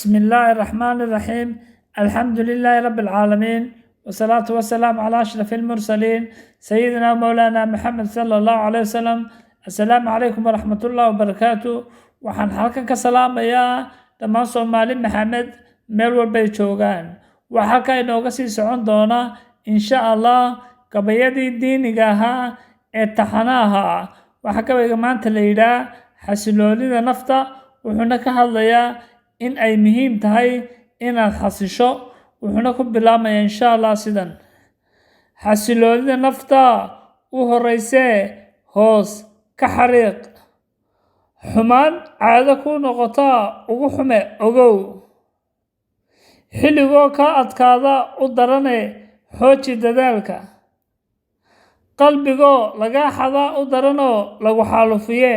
بسم الله الرحمن الرحيم، الحمد لله رب العالمين، والصلاة والسلام على أشرف المرسلين، سيدنا مولانا محمد صلى الله عليه وسلم. السلام عليكم ورحمة الله وبركاته. Waxaan halkan ka salaamayaa dhammaan Soomaali Maxamed meel walbay joogaan. Waxaa halkaa inooga sii socon doona, insha Allah, gabayadii diiniga ahaa ee taxanaha ah. Waxaa gabayga maanta la yidhaah "Xasiloonida Nafta", wuxuuna ka hadlayaa in ay muhiim tahay inaad xasisho, wuxuuna ku bilaabmayaa, insha Allah, sidan: Xasiloonida nafta u horeysee, hoos ka xariiq. Xumaan caado ku noqotaa ugu xume, ogow. Xilligoo kaa adkaada u darane, xooji dadaalka. Qalbigoo lagaa xadaa u daranoo lagu xaalufiye.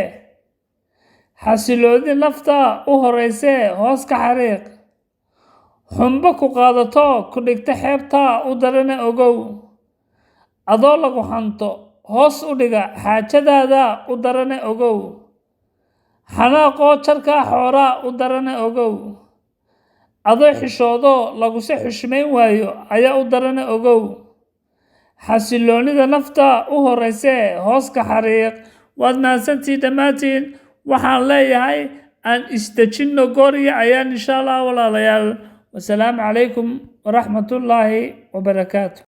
Xasilooni nafta u horeysee, hoos ka xariiq. Xumbo ku qaadato ku dhigta xeebtaa u darane, ogow. Adoo lagu xanto hoos u dhiga xaajadaada u darane, ogow. Xanaaqoo jarkaa xooraa u darane, ogow. Adoo xishoodo laguse xushmayn waayo ayaa u darane, ogow. Xasiloonida nafta u horeysee, hoos ka xariiq. Waad mahadsantihiin dhammaantiin. Waxaan leeyahay aan isdejinno goorya ayaan, insha Allah, walaalayaal. Wasalaamu calaykum waraxmatullaahi wabarakaatu.